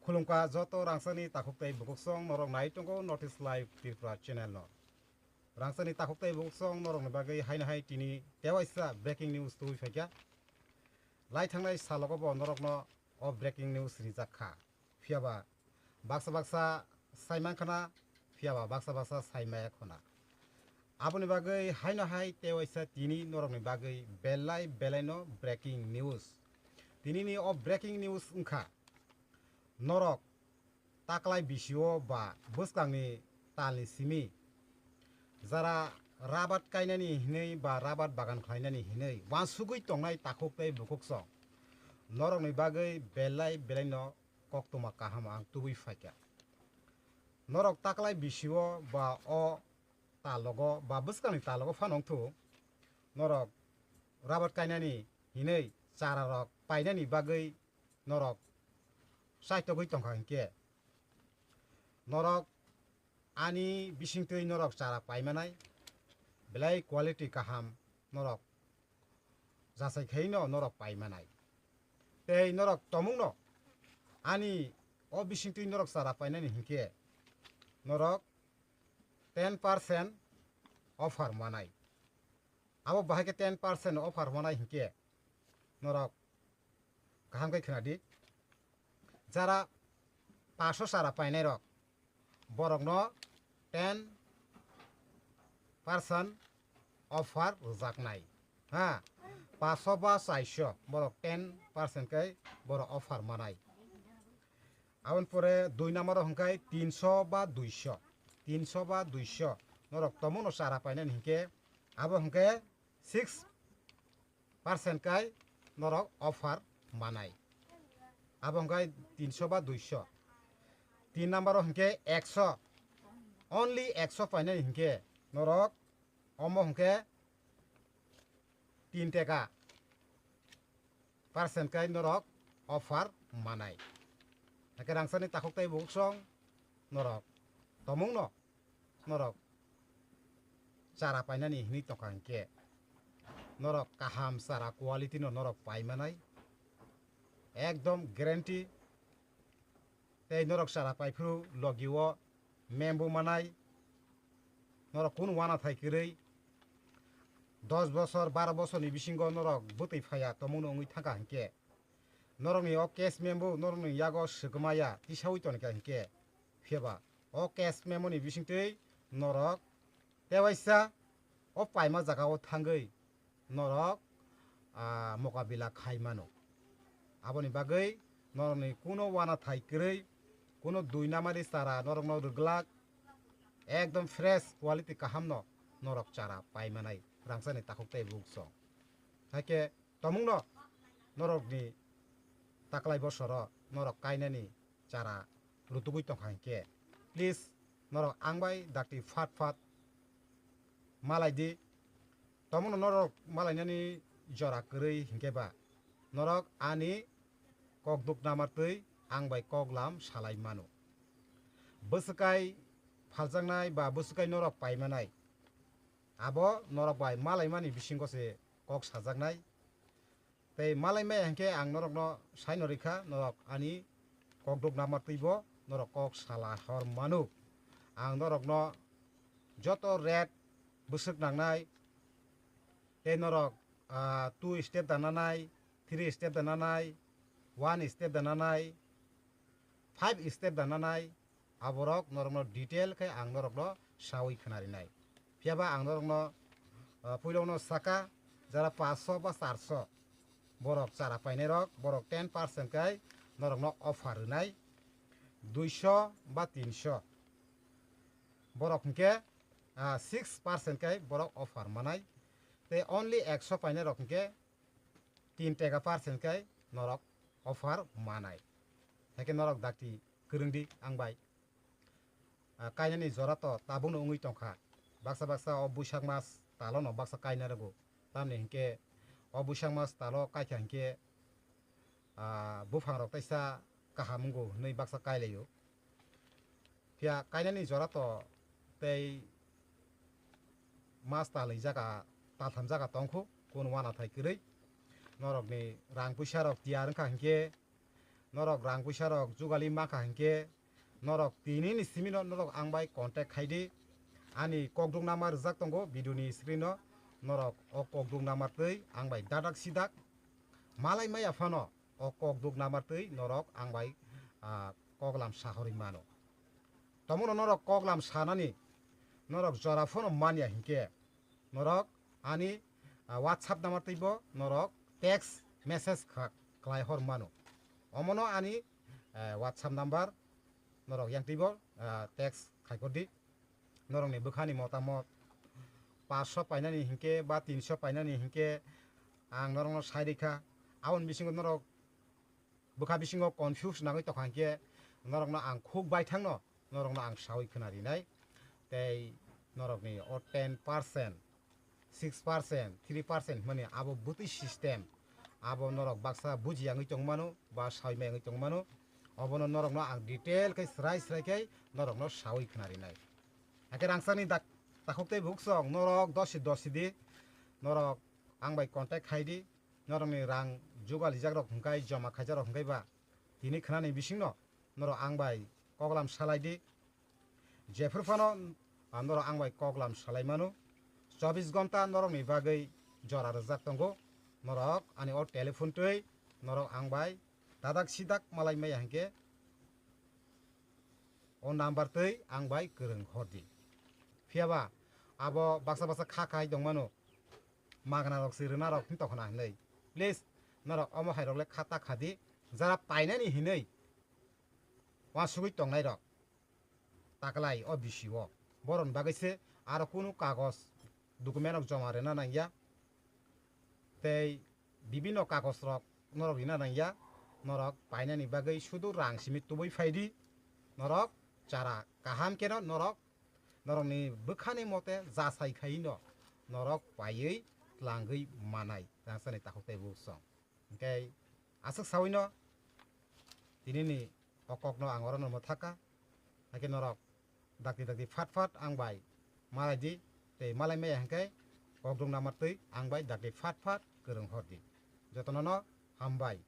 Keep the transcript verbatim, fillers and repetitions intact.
Khulumkha joto rangchakni takhuk tei bukuksong norok nai tongo North East Live Tripura channel no. Rangchakni takhuk tei bukuksong norokni bagwi haino hai tini tewaisa breaking news tubui phaikha. Lai thangnai salogo bo norokno o breaking news rijak kha. Phiyaba baksa baksa sai mankha na, phiyaba baksa baksa sai maya khuna. Aboni bagwi haino hai tewaisa tini norokni bagwi belai belaino breaking news. Tinini o breaking news wngkha, norok taklai bisio ba bwskangni talni simi jara rabat kainani hinwi ba rabat bagan khlainani hinwi wansugwi tongnai takhuk tei bukuksong norokni bagwi belai belaino koktwma kaham ang tubui phaikha. Norok taklai bisio ba o talogo ba bwskangni talogo phano wngthu, norok rabat kainani hinwi chararok painani bagwi norok chaitogwi tongkha hinkhe, norok ani bisingtwi norok chara paimanai, belai quality kaham norok jachai khaino norok paimanai. Tei norok tomungno ani o bisingtwi norok chara painani hinkhe norok ten percent offer manai. Abo bahai khe ten percent offer manai hinkhe norok kaham khe khwnadi. Jara paso chara painai rok, borokno ten percent offer rwjaknai. Ha, paso ba chaiso borok ten percent kai borok offer manai. Aboni pore dui number o hwnkhe tinso ba duiso, tinso ba duiso norok tomungno chara painani hinkhe abo hwnkhe six percent kai norok offer manai. Abo hwnkhe tinso ba duiso. Tin number o hwnkhe ekso, only ekso painani hinkhe norok omo hwnkhe tin teka percent kai norok offer manai. Hake rangchakni takhuk tei bukuksong norok tomungno norok chara painani hinwi tongkha hinkhe norok kaham chara quality no norok paimanai, ekdom guarantee. Tei norok chara paiphuru logi o membu manai, norok kunu wana thai kwrwi dos bosor baro bosorni bisingo norok bwtwi phaiya tomungno wngwi thangkha hinkhe, norokni o case membu norokni yago swkmaya tisaui tonikha hinkhe, phiyaba o case memoni bisingtwi norok tewaisa o paima jagao thangwi norok, ah, mokabila khai mano. Aboni bagwi norokni kuno wana thai kwrwi, kuno dui namari chara norokno rwglak, ekdom fresh quality kahamno norok chara paimanai rangchakni takhuk tei bukuksong. Haikhe tomungno norokni taklai bosoro norok kainani chara rutugwi tongkha hinkhe, please, norok ang bai dakti phat phat malai di. Tomungno norok malainani jora kwrwi hinkhe ba norok ani kok duk namartwi ang bai kok lam salai mano. Bwswkai phaljaknai ba bwswkai norok paimanai, abo norok bai malaimani bisingo se kok sajaknai. Tei malai maya hinkhe ang norokno saino rikha, norok ani kokduk namartwibo norok kok sala hor manu. Ang norokno joto rate bwswk nangnai, tei norok, ah, two step da nanai, three step da nanai, one step da nanai, five step da nanai, aborok norokno detail khe ang norokno saui khwnarinai. Phiyaba ang norokno, ah, puilono saka, jara paanch sho ba char sho borok chara painairok, borok ten percent kai norokno offer rwnai, dui sho ba tin sho. Borok hinkhe, ah, six percent kai borok offer manai. Tei only ek sho painairok hinkhe tin teka percent kai norok offer manai. Haikhe norok dakti kwrwngdi ang bai. Ah, kainani jora to tabukno wngwi tongkha. Baksa baksa o buisak mas talono baksa kaina rwgo. Tamni hinkhe o buisak mas talo kaikha hinkhe, ah, buphangrok teisa kaham wngo hwnwi baksa kailaio. Phiya kainani jora to tei mas talwi jaga, taltham jaga tongkhu, kun wana thai kwrwi. Norokni rang puisa rok tiyar wngkha hinkhe, norok rang puisa rok jugali mangkha hinkhe norok tini ni simi no norok ang bai contact khai di. Ani kokduk number rijak tongo video ni screen o, norok o kokduk number twi ang bai dadak sidak malai maya phano o kokduk number twi norok ang bai, ah, koklam sahorwi mano. Tomono norok koklam sanani norok jora phano manya hinkhe norok ani, ah, WhatsApp number twibo norok text message kha-, khlai hor mano. Omono ani, eh, WhatsApp number norok yang twibo, ah, text khai kor di. Norokni bwkhani motamot paanch sho painani hinkhe ba tin sho painani hinkhe ang norokno sai rikha. Aboni bisingo norok bwkha bisingo confuse nangwi tongkha hinkhe norokno ang khuk baithangno norokno ang sawi khna rinai. Tei norokni o ten percent, six percent, three percent hwnmani abo bwtwi system, abo norok baksa buji yangwi tongmano ba sawi mayangwi tongmano. Obono norokno ang detail khe srai srai khe norokno sawi khna rinai. Hakhe rangchakni dak-, takhuk tei buksong norok dosi dosi di, norok ang bai contact khai di. Norokni rang jugalijak rok hwnkhe, joma khaijak rok hwnkhe ba tini khwnani bisingno norok ang bai koklam salai di. Jephru phano, ah, norok ang bai koklam salai mano. Chobbish gonta norokni bagwi jora rwjak tongo. Norok ani o telephone twi norok ang bai dadak sidak malai maya hinkhe o number twi ang bai kwrwng hor di. Phiya ba abo baksa baksa kha khai tongmano, magna rok se rwna rok hin tongkhna hinwi. Please, norok omo hai rok le kha ta kha di. Jara painani hinwi uansugwi tongnai rok taklai o bisi o. Borokni bagwi se aro kunu kagos, document rok joma rwna nangya. Tei bibinno kagos rok norok rina nangya, norok painani bagwi sudu rang simi tubui phai di, norok chara kaham keno norok, norokni bwkhani mote jasai khai no norok paiwi tlangwi manai, rangchakni takhuk tei buksong. Hinkhe aswk sawi no tinini o kokno ang oro no mwthaka, hakhe norok dakti dakti phat phat ang bai malai di, tei malai maya hinkhe kokdung number twi ang bai dakti phat phat kwrwng hor di. Jotono no hambai.